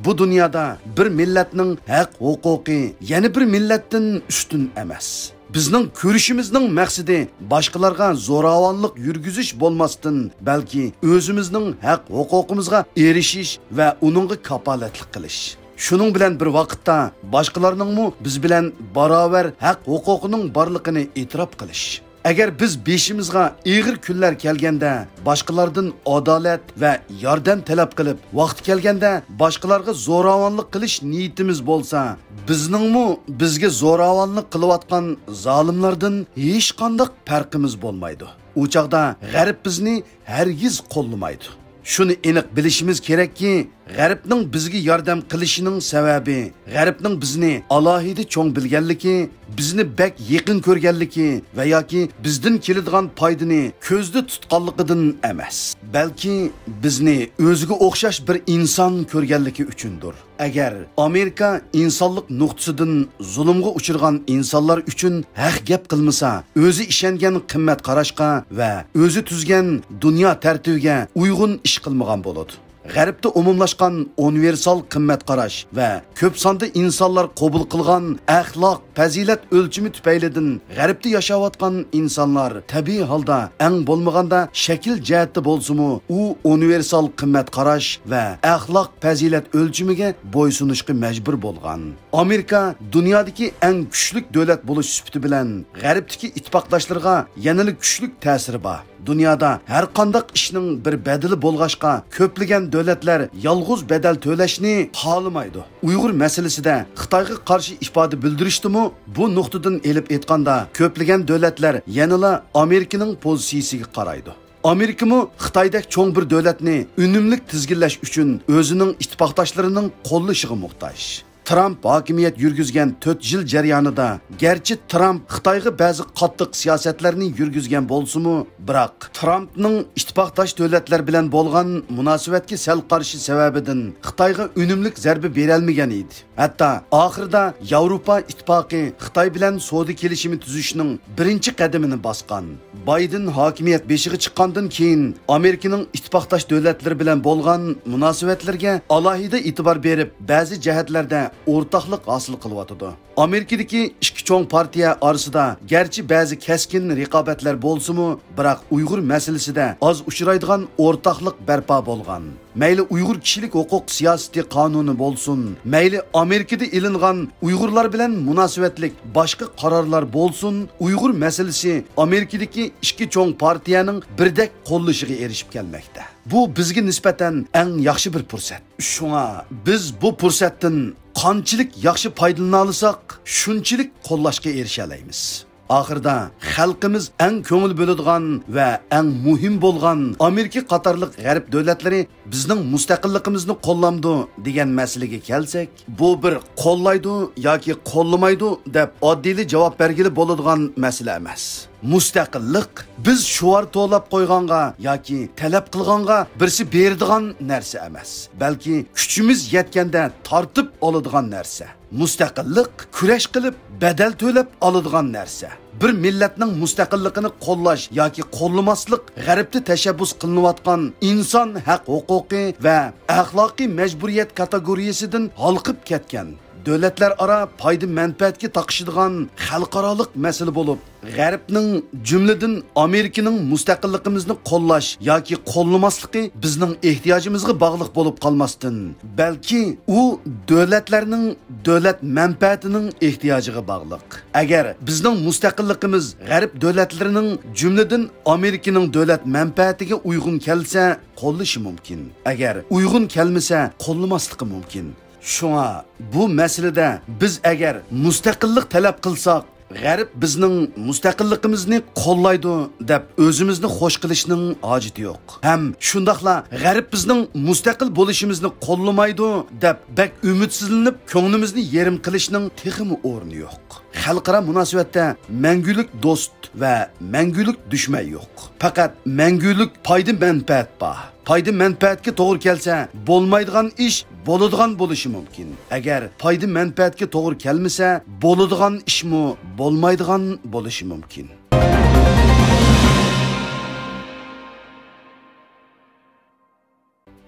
بۇ دۇنيادا بىر مىللەتنىڭ ھەق ھوقۇقى يەنە بىر مىللەتتىن ئۈستۈن ئەمەس. بىزنىڭ كۈرىشىمىزنىڭ مەقسىتى باشقىلارغا زوراۋانلىق يۈرگۈزۈش بولماستىن، بەلكى ئۆزىمىزنىڭ ھەق ھوقۇقىمىزغا ئېرىشىش ۋە ئۇنىڭغا كاپالەتلىك قىلىش. شۇنىڭ بىلەن بىر ۋاقىتتا، باشقىلارنىڭمۇ بىز بىلەن باراۋەر ھەق ھوقۇقىنىڭ بارلىقىنى ئېتىراپ قىلىش. ئەگەر بىز بېشىمىزغا ئېغىر كۈنلەر كەلگەندە، باشقىلاردىن ئادالەت ۋە ياردەم تەلەپ قىلىپ، ۋاقتى كەلگەندە باشقىلارغا زوراۋانلىق قىلىش نىيىتىمىز بولسا، بىزنىڭمۇ بىزگە زوراۋانلىق قىلىۋاتقان زالىملاردىن ھېچقانداق پەرقىمىز بولمايدۇ. ئۇ چاغدا غەرب بىزنى ھەرگىز قوللىمايدۇ. شۇنى ئېنىق بىلىشىمىز كېرەككى، غەربنىڭ بىزگە ياردەم قىلىشىنىڭ سەۋەبى، غەربنىڭ بىزنى ئالاھىدە چوڭ بىلگەنلىكى، بىزنى بەك يېقىن كۆرگەنلىكى ۋە ياكى بىزدىن كېلىدىغان پايدىنى كۆزدە تۇتقانلىقىدىن ئەمەس، بەلكى بىزنى ئۆزىگە ئوخشاش بىر ئىنسان كۆرگەنلىكى ئۈچۈندۇر. ئەگەر ئامېرىكا ئىنسانلىق نۇقتىسىدىن زۇلۇمغا ئۇچرىغان ئىنسانلار ئۈچۈن ھەق گەپ قىلمىسا، ئۆزى ئىشەنگەن قىممەت قاراشقا ۋە ئۆزى تۈزگەن دۇنيا تەرتىپىگە ئۇيغۇن ئىش قىلمىغان بولىدۇ. غەربتە ئومۇملاشقان ئۇنىۋېرسال قىممەت قاراش ۋە كۆپ ساندا ئىنسانلار قوبۇل قىلغان ئەخلاق پەزىلەت ئۆلچىمى تۈپەيلىدىن غەربتە ياشاۋاتقان ئىنسانلار تەبىئىي ھالدا ئەڭ بولمىغاندا شەكىل جەھەتتە بولسىمۇ ئۇ ئۇنىۋېرسال قىممەت قاراش ۋە ئەخلاق پەزىلەت ئۆلچىمىگە بويسۇنۇشقا مەجبۇر بولغان. ئامېرىكا دۇنيادىكى ئەڭ كۈچلۈك دۆلەت بولۇش سۈپىتى بىلەن غەربتىكى ئىتتىپاقداشلىرىغا يەنىلا كۈچلۈك تەسىرى بار. دۇنيادا ھەر قانداق ئىشنىڭ بىر بەدىلى بولغاچقا، كۆپلىگەن دۆلەتلەر يالغۇز بەدەل تۆلەشنى خالىمايدۇ. ئۇيغۇر مەسىلىسىدە خىتايغا قارشى ئىپادە بىلدۈرۈشتىمۇ بۇ نۇقتىدىن ئېلىپ ئېيتقاندا، كۆپلىگەن دۆلەتلەر يەنىلا ئامېرىكىنىڭ پوزىتسىيىسىگە قارايدۇ. ئامېرىكىمۇ خىتايدەك چوڭ بىر دۆلەتنى ئۈنۈملۈك تىزگىنلەش ئۈچۈن ئۆزىنىڭ ئىتتىپاقداشلىرىنىڭ قوللىشىغا موھتاج. ترامپ ھاكىمىيەت يۈرگۈزگەن تۆت يىل جەريانىدا، گەرچە ترامپ خىتايغا بەزى قاتتىق سىياسەتلەرنى يۈرگۈزگەن بولسىمۇ، بىراق ترامپنىڭ ئىتتىپاقداش دۆلەتلەر بىلەن بولغان مۇناسىۋەتكە سەل قارشى سەۋەبىدىن خىتايغا ئۈنۈملۈك زەربە بېرەلمىگەن ئىدى. ھەتتا ئاخىرىدا ياۋروپا ئىتتىپاقى خىتاي بىلەن سودا كېلىشىمى تۈزۈشنىڭ بىرىنچى قەدىمىنى باسقان. بايدېن ھاكىمىيەت بېشىغا چىققاندىن كېيىن، ئامېرىكىنىڭ ئىتتىپاقداش دۆلەتلىرى بىلەن بولغان مۇناسىۋەتلىرىگە ئالاھىدە ئېتىبار بېرىپ، بەزى جەھەتلەردە ئورتاقلىق ھاسىل قىلىۋاتىدۇ. ئامېرىكىدىكى ئىككى چوڭ پارتىيە ئارىسىدا گەرچە بەزى كەسكىن رىقابەتلەر بولسىمۇ، بىراق ئۇيغۇر مەسىلىسىدە ئاز ئۇچرايدىغان ئورتاقلىق بەرپا بولغان. مەيلى ئۇيغۇر كىشىلىك ھوقۇق سىياسىتى قانۇنى بولسۇن، مەيلى ئامېرىكىدا ئېلىنغان ئۇيغۇرلار بىلەن مۇناسىۋەتلىك باشقا قارارلار بولسۇن، ئۇيغۇر مەسىلىسى ئامېرىكىدىكى ئىككى چوڭ پارتىيەنىڭ بىردەك قوللىشىغا ئېرىشىپ كەلمەكتە. بۇ بىزگە نىسبەتەن ئەڭ ياخشى بىر پۇرسەت. شۇڭا بىز بۇ پۇرسەتتىن قانچىلىك ياخشى پايدىلىنالىساق، شۇنچىلىك قوللاشقا ئېرىشەلەيمىز. ئاخىرىدا خەلقىمىز ئەڭ كۆڭۈل بۆلىدىغان ۋە ئەڭ مۇھىم بولغان ئامېرىكا قاتارلىق غەرب دۆلەتلىرى بىزنىڭ مۇستەقىللىقىمىزنى قوللامدۇ دېگەن مەسىلىگە كەلسەك، بۇ بىر قوللايدۇ ياكى قوللىمايدۇ دەپ ئاددىيلا جاۋاب بەرگىلى بولىدىغان مەسىلە ئەمەس. مۇستەقىللىق بىز شوئار توۋلاپ قويغانغا ياكى تەلەپ قىلغانغا بىرسى بېرىدىغان نەرسە ئەمەس، بەلكى كۈچىمىز يەتكەندە تارتىپ ئالىدىغان نەرسە. مۇستەقىللىق كۈرەش قىلىپ، بەدەل تۆلەپ ئالىدىغان نەرسە. بىر مىللەتنىڭ مۇستەقىللىقىنى قوللاش ياكى قوللىماسلىق غەربتە تەشەببۇس قىلىنىۋاتقان ئىنسان ھەق ھوقۇقى ۋە ئەخلاقىي مەجبۇرىيەت كاتېگورىيەسىدىن ھالقىپ كەتكەن، دۆلەتلەر ئارا پايدا مەنپەئەتكە تاقىشىدىغان خەلقئارالىق مەسىلە بولۇپ، غەربنىڭ، جۈملىدىن ئامېرىكىنىڭ مۇستەقىللىقىمىزنى قوللاش ياكى قوللىماسلىقى بىزنىڭ ئېھتىياجىمىزغا باغلىق بولۇپ قالماستىن، بەلكى ئۇ دۆلەتلەرنىڭ دۆلەت مەنپەئەتىنىڭ ئېھتىياجىغا باغلىق. ئەگەر بىزنىڭ مۇستەقىللىقىمىز غەرب دۆلەتلىرىنىڭ، جۈملىدىن ئامېرىكىنىڭ دۆلەت مەنپەئەتىگە ئۇيغۇن كەلسە، قوللىشى مۇمكىن. ئەگەر ئۇيغۇن كەلمىسە، قوللىماسلىقى مۇمكىن. شۇڭا بۇ مەسىلىدە بىز ئەگەر مۇستەقىللىق تەلەپ قىلساق، غەرب بىزنىڭ مۇستەقىللىقىمىزنى قوللايدۇ دەپ ئۆزىمىزنى خوش قىلىشنىڭ ھاجىتى يوق. ھەم شۇنداقلا غەرب بىزنىڭ مۇستەقىل بولۇشىمىزنى قوللىمايدۇ دەپ بەك ئۈمىدسىزلىنىپ كۆڭلىمىزنى يېرىم قىلىشنىڭ تېخىمۇ ئورنى يوق. خەلقئارا مۇناسىۋەتتە مەڭگۈلۈك دوست ۋە مەڭگۈلۈك دۈشمەن يوق. پەقەت مەڭگۈلۈك پايدا مەنپەئەت بار. پايدا مەنپەئەتكە توغرا كەلسە، بولمايدىغان ئىش بولىدىغان بولۇشى مۇمكىن. ئەگەر پايدا مەنپەئەتكە توغرا كەلمىسە، بولىدىغان ئىشمۇ بولمايدىغان بولۇشى مۇمكىن.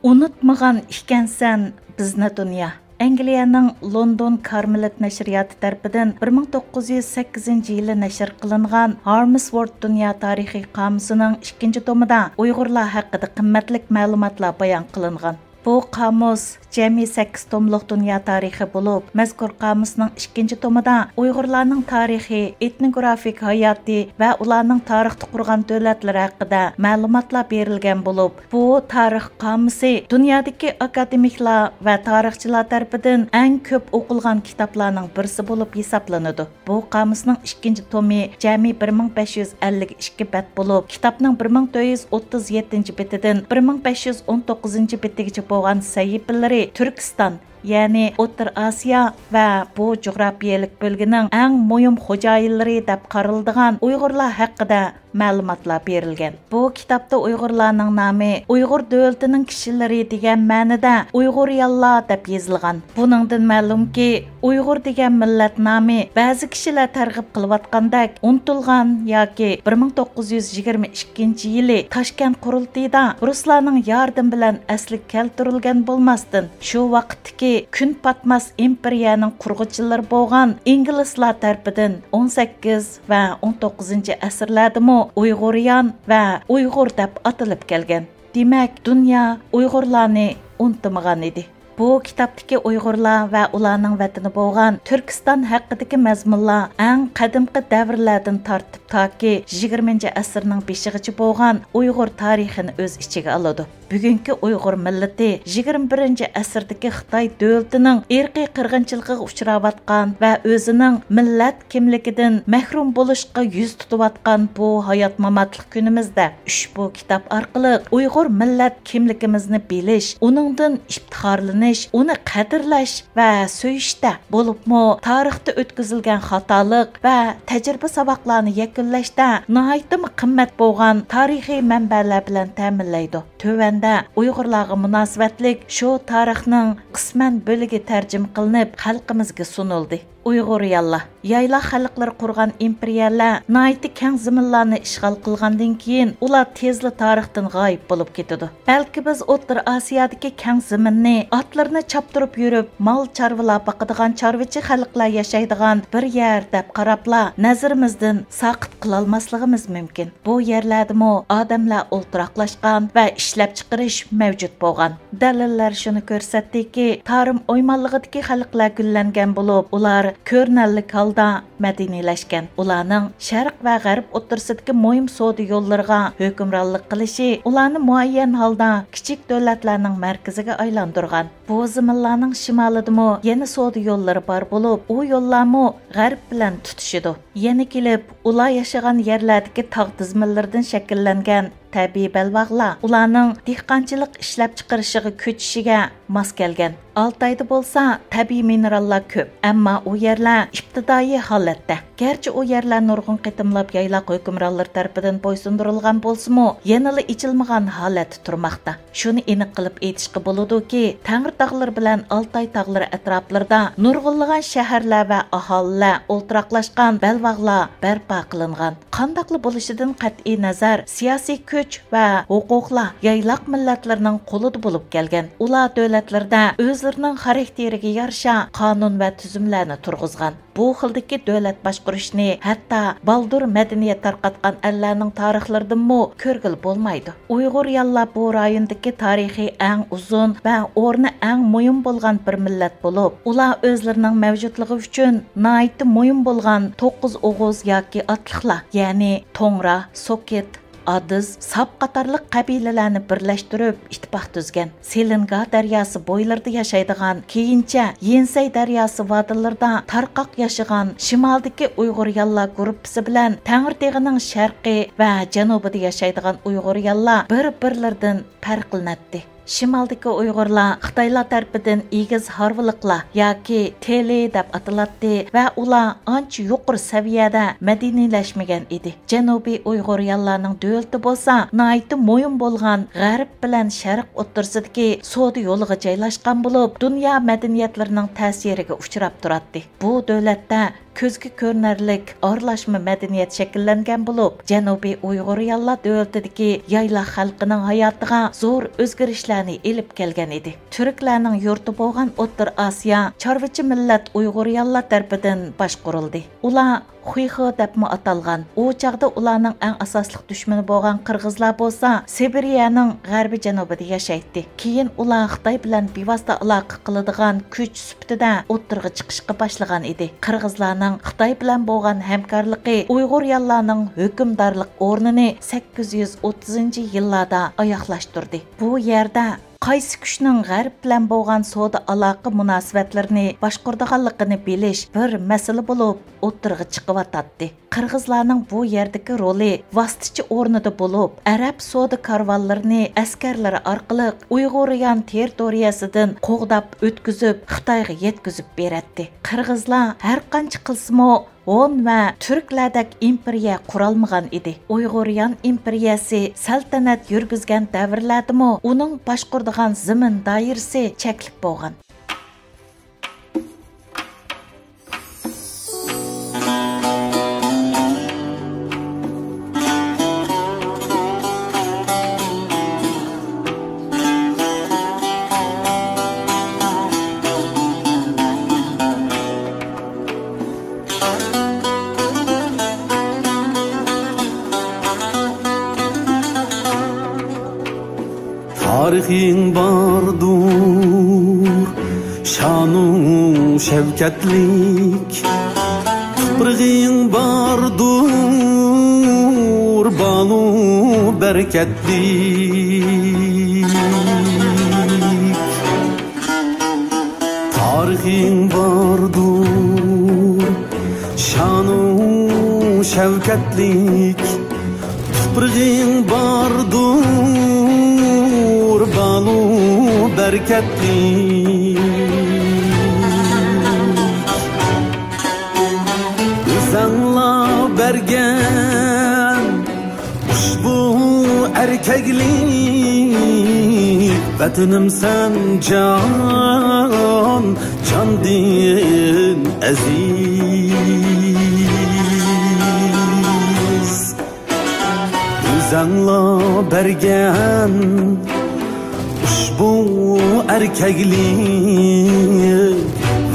ئۇنتۇمىغان ئىكەنسەن بىزنى دۇنيا. ئەنگلىيەنىڭ لوندون كارمېلىت نەشرىياتى تەرىپىدىن بىر مىڭ توققۇز يۈز سەككىزىنچى يىلى نەشر قىلىنغان ھارمسۋورت دۇنيا تارىخى قامۇسىنىڭ ئىككىنچى تومىدا ئۇيغۇرلار ھەققىدە قىممەتلىك مەلۇماتلار بايان قىلىنغان. بۇ قامۇس جەمئىي سەككىز توملۇق دۇنيا تارىخى بولۇپ، مەزكۇر قامۇسنىڭ ئىككىنچى تومىدا ئۇيغۇرلارنىڭ تارىخى، ئېتنوگرافىك ھاياتى ۋە ئۇلارنىڭ تارىختا قۇرغان دۆلەتلىرى ھەققىدە مەلۇماتلار بېرىلگەن بولۇپ، بۇ تارىخ قامۇسى دۇنيادىكى ئاكادېمىكلار ۋە تارىخچىلار تەرىپىدىن ئەڭ كۆپ ئوقۇلغان كىتابلارنىڭ بىرسى بولۇپ ھېسابلىنىدۇ. بۇ قامۇسنىڭ ئىككىنچى تومى جەمئىي بىر مىڭ بەش يۈز ئەللىك ئىككى بەت بولۇپ، كىتابنىڭ بىر مىڭ تۆت يۈز ئوتتۇز يەتتىنچى بېتىدىن بىر مىڭ بەش يۈز ئون توققۇزىنچى بېتىگىچە بولغان سەھىپىلىرى تۈركىستان، يەنى ئوتتۇرا ئاسىيا ۋە بۇ جۇغراپىيەلىك بۆلگىنىڭ ئەڭ مۇھىم خوجايىنلىرى دەپ قارىلىدىغان ئۇيغۇرلار ھەققىدە مەلۇماتلار بېرىلگەن. بۇ كىتابتا ئۇيغۇرلارنىڭ نامى ئۇيغۇر دۆلىتىنىڭ كىشىلىرى دېگەن مەنىدە ئۇيغۇرىيانلار دەپ يېزىلغان. بۇنىڭدىن مەلۇمكى، ئۇيغۇر دېگەن مىللەت نامى بەزى كىشىلەر تەرغىب قىلىۋاتقاندەك ئۇنتۇلغان ياكى بىر مىڭ توققۇز يۈز يىگىرمە ئىككىنچى يىلى تاشكەنت قۇرۇلتىيىدا رۇسلارنىڭ ياردىمى بىلەن ئەسلىگە كەلتۈرۈلگەن بولماستىن، شۇ ۋاقىتتىكى كۈن پاتماس ئىمپېرىيەنىڭ قۇرغۇچىلىرى بولغان ئىنگلىزلار تەرىپىدىن ئون سەككىز ۋە ئون توققۇزىنچى ئەسىرلەردىمۇ ئۇيغۇرىيان ۋە ئۇيغۇر دەپ ئاتىلىپ كەلگەن. دېمەك، دۇنيا ئۇيغۇرلارنى ئۇنتۇمىغان ئىدى. بۇ كىتابتىكى ئۇيغۇرلار ۋە ئۇلارنىڭ ۋەتىنى بولغان تۈركىستان ھەققىدىكى مەزمۇنلار ئەڭ قەدىمكى دەۋرلەردىن تارتىپ تاكى يىگىرمىنچى ئەسىرنىڭ بېشىغىچە بولغان ئۇيغۇر تارىخىنى ئۆز ئىچىگە ئالىدۇ. بۈگۈنكى ئۇيغۇر مىللىتى يىگىرمە بىرىنچى ئەسىردىكى خىتاي دۆلىتىنىڭ ئىرقىي قىرغىنچىلىقىغا ئۇچراۋاتقان ۋە ئۆزىنىڭ مىللەت كىملىكىدىن مەھرۇم بولۇشقا يۈز تۇتۇۋاتقان بۇ ھايات-ماماتلىق كۈنىمىزدە ئۇشبۇ كىتاب ئارقىلىق ئۇيغۇر مىللەت كىملىكىمىزنى بىلىش، ئۇنىڭدىن ئىپتىخارلىنىش، ئۇنى قەدىرلەش ۋە سۆيۈشتە، بولۇپمۇ تارىختا ئۆتكۈزۈلگەن خاتالىق ۋە تەجرىبە-ساۋاقلارنى يەكۈنلەشتە ناھايىتىمۇ قىممەت بولغان تارىخىي مەنبەلەر بىلەن تەمىنلەيدۇ. تۆۋەندە ئۇيغۇرلارغا مۇناسىۋەتلىك شۇ تارىخنىڭ قىسمەن بۆلىكى تەرجىمە قىلىنىپ، خەلقىمىزگە سۇنۇلدى. ئۇيغۇرىيانلار. يايلاق خەلقلىرى قۇرغان ئىمپېرىيەلەر ناھايىتى كەڭ زېمىنلارنى ئىشغال قىلغاندىن كېيىن، ئۇلار تېزلا تارىختىن غايىب بولۇپ كېتىدۇ. بەلكى بىز ئوتتۇرا ئاسىيادىكى كەڭ زېمىننى ئاتلىرىنى چاپتۇرۇپ يۈرۈپ، مال-چارۋىلار باقىدىغان چارۋىچى خەلقلەر ياشايدىغان بىر يەر دەپ قاراپلا، نەزىرىمىزدىن ساقىت قىلالماسلىقىمىز مۇمكىن. بۇ يەرلەردىمۇ ئادەملەر ئولتۇراقلاشقان ۋە ئىشلەپچىقىرىش مەۋجۇت بولغان. دەلىللەر شۇنى كۆرسەتتىكى، تارىم ئويمانلىقىدىكى خەلقلەر گۈللەنگەن بولۇپ، ئۇلار كۆرۈنەرلىك ھالدا مەدەنىيلەشكەن. ئۇلارنىڭ شەرق ۋە غەرب ئوتتۇرىسىدىكى مۇھىم سودا يوللىرىغا ھۆكۈمرانلىق قىلىشى ئۇلارنى مۇئەييەن ھالدا كىچىك دۆلەتلەرنىڭ مەركىزىگە ئايلاندۇرغان. بۇ زېمىنلارنىڭ شىمالىدىمۇ يەنە سودا يوللىرى بار بولۇپ، ئۇ يوللارمۇ غەرب بىلەن تۇتىشىدۇ. يەنە كېلىپ، ئۇلار ياشىغان يەرلەردىكى تاغ تىزمىلىرىدىن شەكىللەنگەن تەبىئىي بەلباغلار ئۇلارنىڭ دېھقانچىلىق ئىشلەپچىقىرىشىغا كۆچۈشىگە ماس كەلگەن. ئالتايدا بولسا تەبىئىي مىنېراللار كۆپ، ئەمما ئۇ يەرلەر ئىپتىدائىي ھالەتتە. گەرچە ئۇ يەرلەر نۇرغۇن قېتىملاپ يايلاق ھۆكۈمرانلىرى تەرىپىدىن بويسۇندۇرۇلغان بولسىمۇ، يەنىلا ئېچىلمىغان ھالەتتە تۇرماقتا. شۇنى ئېنىق قىلىپ ئېيتىشقا بولىدۇكى، تەڭرىتاغلىرى بىلەن ئالتاي تاغلىرى ئەتراپلىرىدا نۇرغۇنلىغان شەھەرلەر ۋە ئاھالىلەر ئولتۇراقلاشقان بەلباغلار بەرپا قىلىنغان. قانداقلا بولۇشىدىن قەتئىي نەزەر، سىياسىي كۈچ ۋە ھوقۇقلار يايلاق مىللەتلىرىنىڭ قولىدا بولۇپ كەلگەن. ئۇلار دۆلەتلىرىدە ئۆزلىرىنىڭ خاراكتېرىگە يارىشا قانۇن ۋە تۈزۈملەرنى تۇرغۇزغان. بۇ خىلدىكى دۆلەت باشقۇرۇشنى ھەتتا بالدۇر مەدەنىيەت تارقاتقان ئەللەرنىڭ تارىخلىرىدىنمۇ كۆرگىلى بولمايدۇ. ئۇيغۇرىيانلار بۇ رايوندىكى تارىخى ئەڭ ئۇزۇن ۋە ئورنى ئەڭ مۇھىم بولغان بىر مىللەت بولۇپ، ئۇلار ئۆزلىرىنىڭ مەۋجۇتلۇقى ئۈچۈن ناھايىتى مۇھىم بولغان توققۇز ئوغۇز ياكى ئاتلىقلار، يەنى توڭرا، سوكىت، ئادىز، ساپ قاتارلىق قەبىلىلەرنى بىرلەشتۈرۈپ، ئىتتىپاق تۈزگەن. سېلىنگا دەرياسى بويلىرىدا ياشايدىغان، كېيىنچە يىنسەي دەرياسى ۋادىلىرىدا تارقاق ياشىغان شىمالدىكى ئۇيغۇريانلار گۇرۇپپىسى بىلەن تەڭرىتېغىنىڭ شەرقى ۋە جەنۇبىدا ياشايدىغان ئۇيغۇريانلار بىر-بىرلىرىدىن پەرقلىنەتتى. شىمالدىكى ئۇيغۇرلار خىتايلار تەرىپىدىن ئېگىز ھارۋىلىقلار ياكى تېلى دەپ ئاتىلاتتى ۋە ئۇلار ئانچە يۇقىرى سەۋىيەدە مەدەنىيلەشمىگەن ئىدى. جەنۇبىي ئۇيغۇريانلارنىڭ دۆلىتى بولسا ناھايىتى مۇھىم بولغان غەرب بىلەن شەرق ئوتتۇرىسىدىكى سودا يولىغا جايلاشقان بولۇپ، دۇنيا مەدەنىيەتلىرىنىڭ تەسىرىگە ئۇچراپ تۇراتتى. بۇ دۆلەتتە كۆزگە كۆرۈنەرلىك ئارىلاشما مەدەنىيەت شەكىللەنگەن بولۇپ، جەنۇبىي ئۇيغۇريانلار دۆلىتىدىكى يايلاق خەلقىنىڭ ھاياتىغا زور ئۆزگىرىشلەرنى ئېلىپ كەلگەن ئىدى. تۈركلەرنىڭ يۇرتى بولغان ئوتتۇرا ئاسىيا چارۋىچى مىللەت ئۇيغۇريانلار تەرىپىدىن باشقۇرۇلدى. ئۇلار خۇيخې دەپمۇ ئاتالغان. ئۇ چاغدا ئۇلارنىڭ ئەڭ ئاساسلىق دۈشمىنى بولغان قىرغىزلار بولسا سىبىرىيەنىڭ غەربىي جەنۇبىدا ياشايتتى. كېيىن ئۇلار خىتاي بىلەن بىۋاسىتە ئالاقە قىلىدىغان كۈچ سۈپىتىدە ئوتتۇرىغا چىقىشقا باشلىغان ئىدى. قىرغىزلارنىڭ خىتاي بىلەن بولغان ھەمكارلىقى ئۇيغۇريانلارنىڭ ھۆكۈمدارلىق ئورنىنى سەككىز يۈز ئوتتۇزىنچى يىللاردا ئاياغلاشتۇردى. بۇ يەردە قايسى كۈچنىڭ غەرب بىلەن بولغان سودا ئالاقە مۇناسىۋەتلىرىنى باشقۇرىدىغانلىقىنى بىلىش بىر مەسىلە بولۇپ ئوتتۇرىغا چىقىۋاتاتتى. قىرغىزلارنىڭ بۇ يەردىكى رولى ۋاسىتىچى ئورنىدا بولۇپ، ئەرەب سودا كارۋانلىرىنى ئەسكەرلىرى ئارقىلىق ئۇيغۇريان تېررىتورىيەسىدىن قوغداپ ئۆتكۈزۈپ، خىتايغا يەتكۈزۈپ بېرەتتى. قىرغىزلار ھەرقانچە قىلسىمۇ، ھون ۋە تۈركلەردەك ئىمپېرىيە قۇرالمىغان ئىدى. ئۇيغۇريان ئىمپېرىيەسى سەلتەنەت يۈرگۈزگەن دەۋرلەردىمۇ ئۇنىڭ باشقۇرىدىغان زېمىن دائىرىسى چەكلىك بولغان. تارىخىڭ باردۇر، شانۇ شەۋكەتلىك، تۇپرىقىڭ باردۇر، بانۇ بەرىكەتلىك. تارىخىڭ باردۇر، شانۇ شەۋكەتلىك، تۇپرىقىڭ باردۇر، بانۇ بەرىكەتلىك. ئۆزەڭلا بەرگەن ئۇشبۇ ئەركەكلىك، ۋەتىنىم سەن جان، جاندىن ئەزىز. ئۆزەڭلا بەرگەن ئۇشبۇ ئەركەكلىك،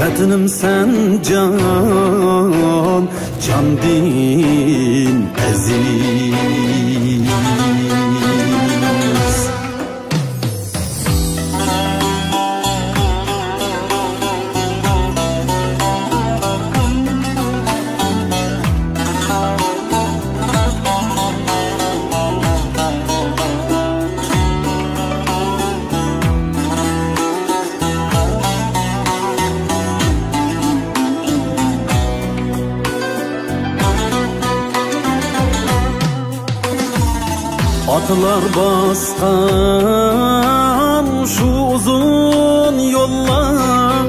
ۋەتىنىم سەن جان، جاندىن ئەزىز. ئاتلار باسقان شۇ ئۇزۇن يوللار،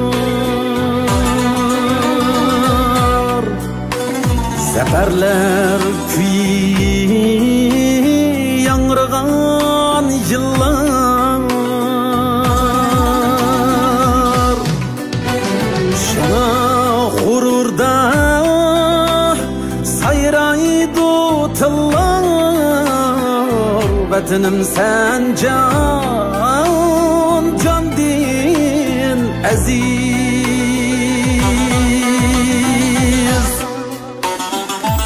زەپەرلەر كۈيى ياڭرىغان يىللار. شۇڭا غۇرۇردا سايرايدۇ تىللار، ۋەتىنىم سەن جان، جاندىن ئەزىز.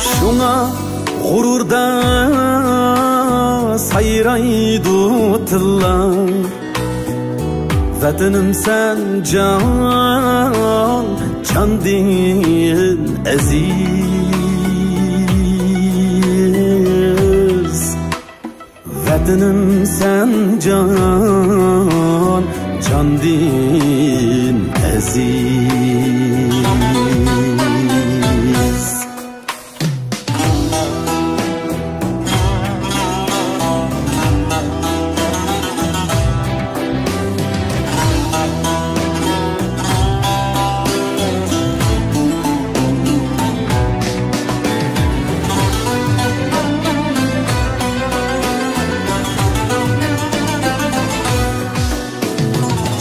شۇڭا غۇرۇردا سايرايدۇ تىللار، ۋەتىنىم سەن جان، جاندىن ئەزىز. ۋەتىنىم سەن جان، جاندىن ئەزىز.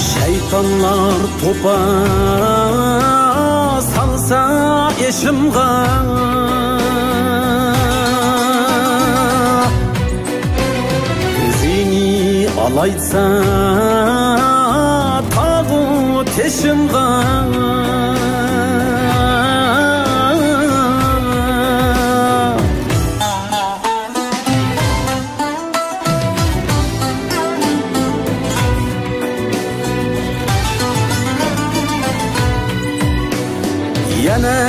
شەيتانلار توپا سالسا ئېشىمغا، ئۆزىنى ئالايتسا تاغۇ تېشىمغا. يەنە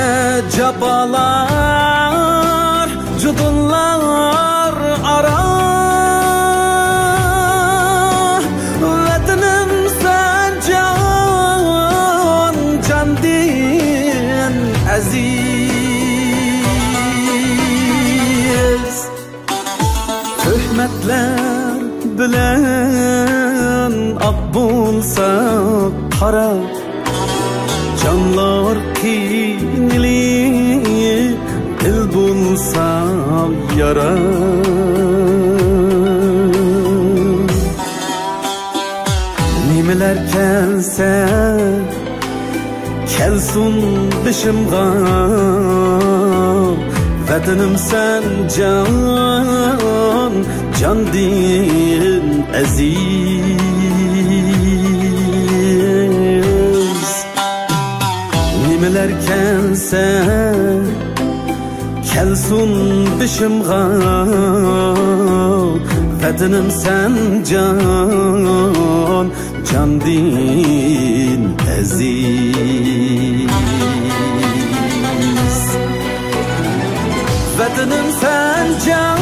جاپالار، جۇدۇنلار ئارا. ۋەتىنىم سەن جان، جاندىن ئەزىز. تۆھمەتلەر بىلەن ئاق بولسا قارا، جانلار قىينىلىپ، دىل بولسا يارا. نېمىلەر كەلسە كەلسۇن بېشىمغا، ۋەتىنىم سەن جان، جاندىن ئەزىز. نېمىلەر كەلسە كەلسۇن بېشىمغا، ۋەتىنىم سەن جان، جاندىن ئەزىز. ۋەتىنىم سەن جان،